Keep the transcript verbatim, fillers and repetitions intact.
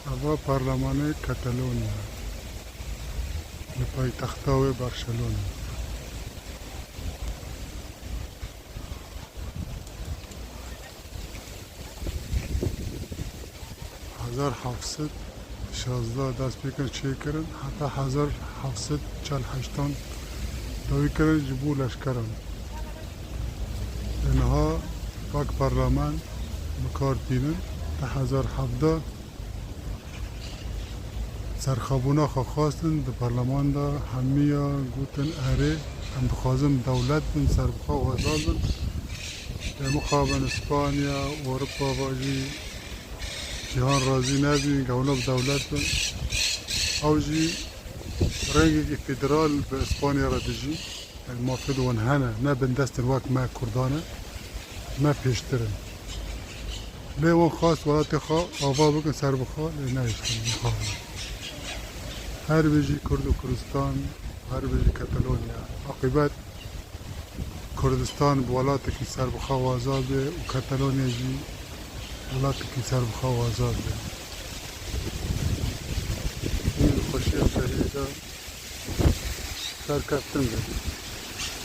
Eva parlemanê Katalonîya li paytexta wê Barcelona. Hezar heft sed şazdeh dest pê kirin çêkirin, heta hezar heft sed çel heştan dawî kirin ji bo leşkeran. Lê niha wek parlament bi kar tînin, di hezar hevdeh serxwebûna xwe xwestin, di parlament de hemiya gotin, erê, em dixwazin dewlet bin, serbixwe û azad bin. Lê mixabin Spanya, Ewropa ve jî, cîhan razî nebîn, gewna bi dewlet bin. Ew jî rengekî federal bi Spanya re dijîn. Yani mafê di wan hene, ne bindestên wek me Kurdan e, me pêştir in. Lê wan xwest welatê xwe ava bikin serbixwe, lê nehiştin mixabin. Her bijî Kurd û Kurdistan, her bijî Katalonya. Aqîbet Kurdistan bi welatekî serbixwe û azad be û Katalonya jî welatekî serbixwe û azad be. Wî xweşiya serî de serkeftin be.